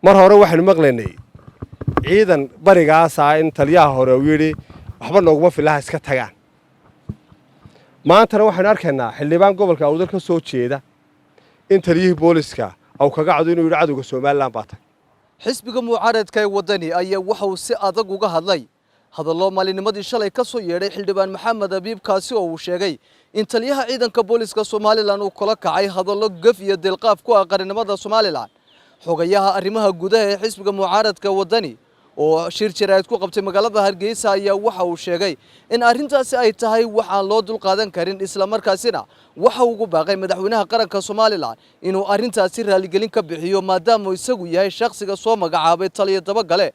Mar hore waxaynu maqlaynay ciidan barigaasaa in taliyaha hore uu yidhi waxba nooguma filaha, iska tagaan. Maantana waxaynu arkaynaa xildhibaan gobolka Awdal ka soo jeeda in taliyihii booliska uu kaga cado inuu yidhi cadowga Somaliland baa tag. Xisbiga mucaaradka ee Waddani ayaa waxa uu si adag uga hadlay hadallo maalinimadii shalay ka soo yeedhay xildhibaan Maxamed Abiib, kaasi oo uu sheegay in taliyaha ciidanka booliska Somaliland uu kula kacay hadallo gef iyo dilqaaf ku ah qarannimada Somaliland. Xogayaha arrimaha gudaha ee xisbiga mucaaradka Waddani oo shir jaraa'id ku qabtay magaalada Hargeysa ayaa waxa uu sheegay in arrintaasi ay tahay waxaan loo dulqaadan karin, islamarkaasina waxa ugu baaqay madaxweynaha qaranka Somaliland inuu arrintaasi raaligelin ka bixiyo, maadaama isagu yahay shakhsiga soo magacaabay taliya dabagale.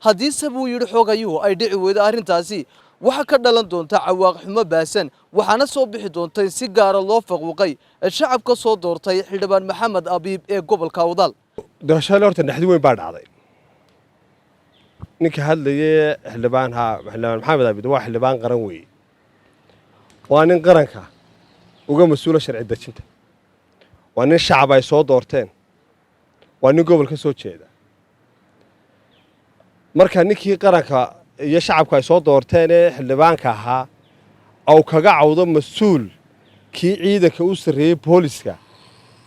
Haddiise, buu yidhi xogayuhu, ay dhici weydo arrintaasi, waxa ka dhalan doonta cawaaq xumo baasan, waxaana soo bixi doonta in si gaara loo faquuqay shacabka soo doortay xildhibaan Maxamed Abiib ee gobolka Awdal. Doorashada horta naxdin weyn baa dhacday. Ninka hadlaye xildhibaanha, xildhibaan Maxamed Abiib, waa xildhibaan qaran weeye. Waa nin qaranka uga mas-uula sharci dejinta, waa nin shacab ay soo doorteen, waa nin gobol ka soo jeeda. Marka ninkii qaranka iyo shacabku ay soo doorteen ee xildhibaanka ahaa au kaga cawdo mas-uul kii ciidanka u sarreeyey booliska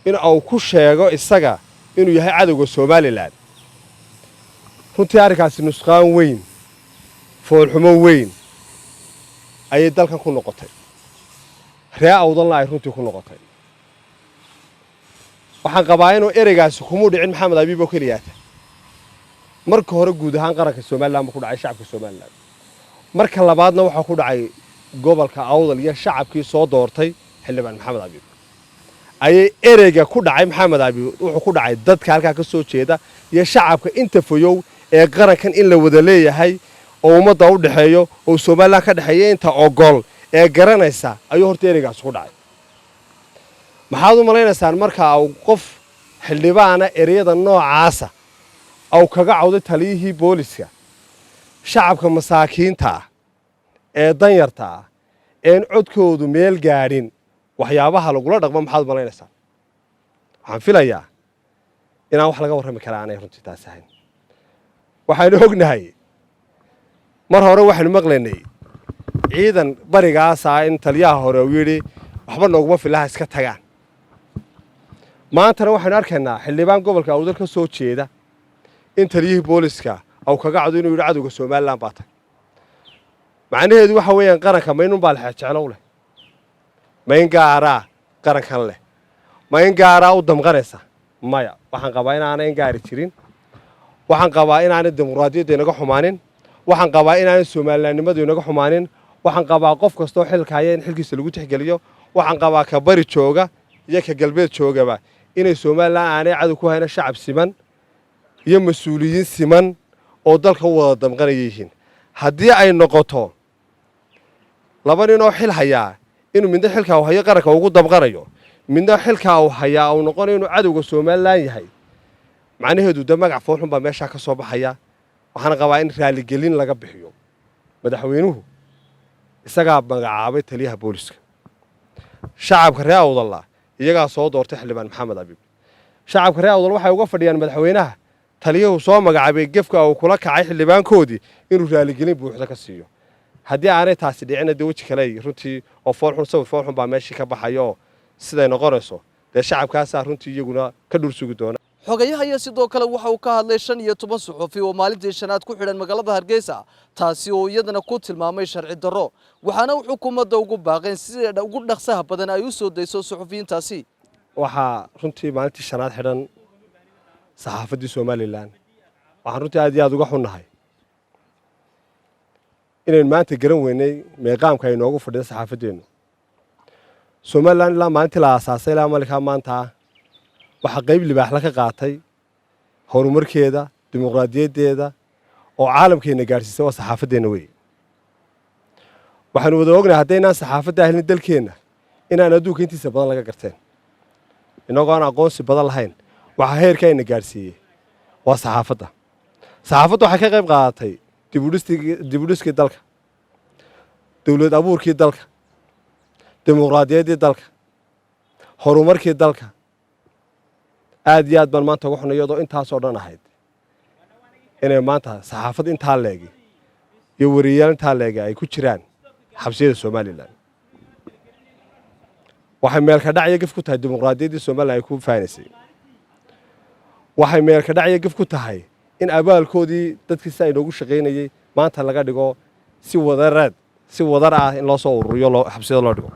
in uu ku sheego isaga inuu yahay cadowga Somaliland, runtii arrinkaasi nusqaan weyn, foolxumo weyn ayay dalkan ku noqotay, ree Awdalna ay runtii ku noqotay. Waxaan qabaa inuu ereygaasi kumuu dhicin Maxamed Abiib oo keliyaata. Marka hore guud ahaan qaranka Somaliland buu ku dhacay, shacabka Somaliland. Marka labaadna waxaa ku dhacay gobolka Awdal iyo shacabkii soo doortay xildhibaan Maxamed Abiib ayay ereyga ku dhacay. Maxamed Abiib wuxuu ku dhacay dadka halkaa ka soo jeeda iyo shacabka inta fayow ee qarankan in la wada leeyahay oo ummadda u dhexeeyo oo Somaliland ka dhexeeya inta ogol ee garanaysa ayuu horta ereygaasi ku dhacay. Maxaad u malaynaysaan markaa uu qof xildhibaana ereyada noocaasa au kaga cawday taliyihii booliska, shacabka masaakiinta ah ee danyarta ah een codkoodu meel gaadhin waxyaabaha lagula dhaqmo? Maxaad u malaynaysaa? Waxaan filayaa inaan wax laga warrami kara aanay runtii taas ahayn. Waxaynu ognahay mar hore waxaynu maqlaynay ciidan barigaasaa in taliyaha hore uu yidhi waxba nooguma filaha, iska tagaan. Maantana waxaynu arkaynaa xildhibaan gobolka Awdal ka soo jeeda in taliyihii booliska uu kaga cado inuu yidhi cadowga Somaliland baa tag. Macnaheedu waxa weeyaan, qaranka ma inun baa lexejeclow leh? Ma in gaaraa qarankan leh? Ma in gaaraa u damqanaysa? Maya, waxaan qabaa inaanay in gaari jirin. Waxaan qabaa inaanay dimuqraadiyadda inaga xumaanin. Waxaan qabaa inaanay Somalilandnimadu inaga xumaanin. Waxaan qabaa qof kastoo xilka haya in xilkiisa lagu tixgeliyo. Waxaan qabaa ka bari jooga iyo ka galbeed joogaba inay Somaliland aanay cadow ku hayna, shacab siman iyo mas-uuliyiin siman oo dalka u wada damqanaya yihiin. Haddii ay noqoto laba nin oo xil hayaa inuu midna xilkaa uu hayo qaranka ugu damqanayo, midna xilkaa uu hayaa uu noqonayo inuu cadowga Somaliland yahay, macnaheedu de magac foolxun baa meeshaa ka soo baxaya. Waxaana qabaa in raaligelin laga bixiyo. Madaxweynuhu isagaa magacaabay taliyaha booliska. Shacabka reer Awdalla iyagaa soo doortay xildhibaan Maxamed Abiib. Shacabka reer Awdal waxay uga fadhiyaan madaxweynaha taliyuhu soo magacaabay gefka uu kula kacay xildhibaankoodii inuu raaligelin buuxda ka siiyo. Haddii aanay taasi dhicina, dee weji kale runtii oo foolxun, sawir foolxun baa meeshii ka baxaya oo siday noqonayso dee shacabkaasaa runtii iyaguna ka dhur sugi doona. Xogayaha ayaa sidoo kale waxa uu ka hadlay 15 suxufi oo maalintii shanaad ku xidhan magaalada Hargeysa, taasi oo iyadana ku tilmaamay sharci darro, waxaana uu xukuumadda ugu baaqeen sida ugu dhaqsaha badan ay u soo dayso suxufiyiintaasi. Waxaa runtii maalintii shanaad xidhan saxaafaddii Somaliland. Waxaan runtii aad iyo aad uga xunnahay inaynu maanta garan weynay meeqaamka ay noogu fadhida saxaafaddeennu Somaliland. Ilaa maalintii la aasaasay ilaa malinkaa maanta waxaa qayb libaaxla ka qaatay horumarkeeda, dimuqraadiyaddeeda oo caalamkeenna gaadhsiisay waa saxaafaddeenna wey. Waxaanu wada ognahay haddaynaan saxaafadda ahlin dalkeenna inaan adduunka intiisa badan laga garteen, innagoo aan aqoonsi badan lahayn. Waxaa heerka ayna gaadhsiiyey waa saxaafadda. Saxaafadda waxay ka qayb qaadatay dibudhiskii dalka, dowlad abuurkii dalka, dimuqraadiyaddii dalka, horumarkii dalka. Aad iyo aad baan maanta uga xunay iyadoo intaasoo dhan ahayd. Inay maanta saxaafad intaa leegi iyo wariyayaal intaa leegi ay ku jiraan xabsiyada Somalilan waxay meelka dhacya gaf ku tahay dimuqraadiyaddii Somalilan ay ku faanaysay. Waxay meelka dhacya gaf ku tahay in abaalkoodii dadkii si ay noogu shaqaynayey maanta laga dhigo si wadareed, si wadar ah in loo soo ururiyo, xabsiyada loo dhigo.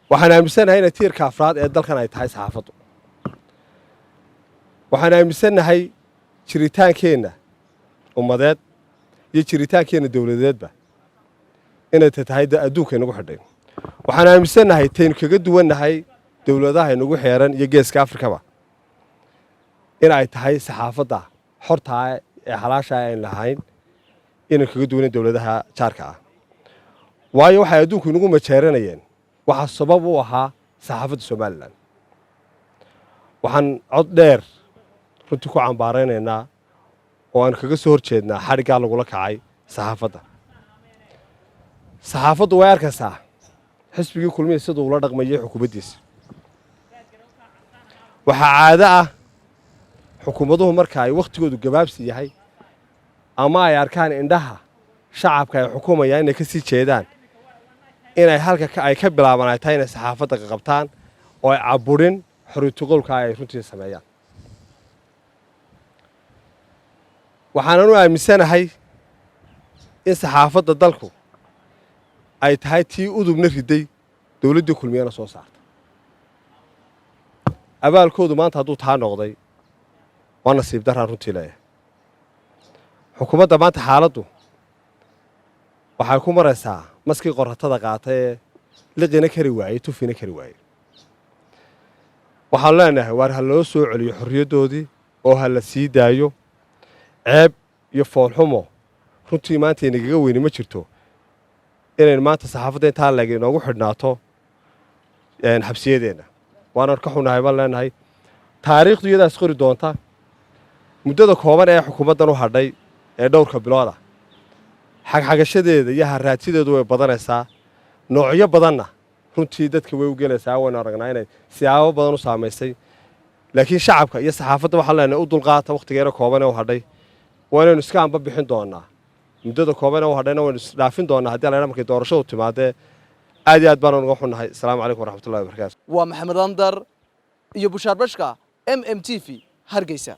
Waxaan aaminsanahay inay tiirka afraad ee dalkan ay tahay saxaafaddu. Waxaan aaminsannahay jiritaankeenna ummadeed iyo jiritaankeenna dowladeedba inay tahay adduunka inagu xidhay. Waxaan aaminsannahay taynu kaga duwannahay dowladaha inagu xeeran iyo Geeska Afrikaba in ay tahay saxaafadda xortaa ee xalaasha ayn lahayn, inaynu kaga duwanan dowladaha jaarka ah. Waayo, waxay adduunku inagu majeeranayeen waxaa sabab u ahaa saxaafadda Somalilan. Waxaan cod dheer runtii ku cambaaraynaynaa oo aan kaga soo hor jeednaa xadhiggaa lagula kacay saxaafadda. Saxaafaddu way arkaysaa xisbigii Kulmiya siduu ula dhaqmayay xukuumaddiisa. Waxaa caado ah xukuumaduhu marka ay wakhtigoodu gabaabsi yahay ama ay arkaan indhaha shacabka ay xukumayaan inay ka sii jeedaan, inay halka ay ka bilaaban ay tahay inay saxaafadda qaqabtaan oo ay caburin xoriyatuqowlka ay runtii sameeyaan. Waxaanan u aaminsanahay in saxaafadda dalku ay tahay tii udubna riday dowladdii Kulmiyana soo saarta. Abaalkoodu maanta hadduu taa noqday, waa nasiib daraan runtii leeyahay. Xukuumadda maanta xaaladdu waxay ku maraysaa maskii qoratada qaata ee liqina kari waayey, tufina kari waayey. Waxaanu leenahay, waar ha loo soo celiyo xorriyaddoodii oo ha la sii daayo. Ceeb iyo foolxumo runtii maanta inagaga weyni ma jirto inaynu maanta saxaafadda intaa leeg inoogu xidhnaato xabsiyadeenna. Waanan ka xunnahay baan leenahay. Taariikhdu iyadaas qori doonta muddada kooban ee xukuumaddan u hadhay ee dhowrka bilood ah. Xagxagashadeeda iyo haraatideedu way badanaysaa, noocyo badanna runtii dadka way u gelaysaa. Waynu aragnaa inay siyaabo badan u saamaysay, laakiin shacabka iyo saxaafadda waxaan leenahay, u dulqaata wakhtigeena kooban ee u hadhay. Waa inaynu iska anba bixin doonaa muddada kooban ee u hadhayna, waynu isdhaafin doonaa haddii la markay doorashadu timaadee. Aad iyo aad baan uga xunnahay. Asalaamu calaykum waraxmatullahi wabarakaatu. Waa Maxamed Andar iyo Bushaar Bashka, MMTV, Hargeysa.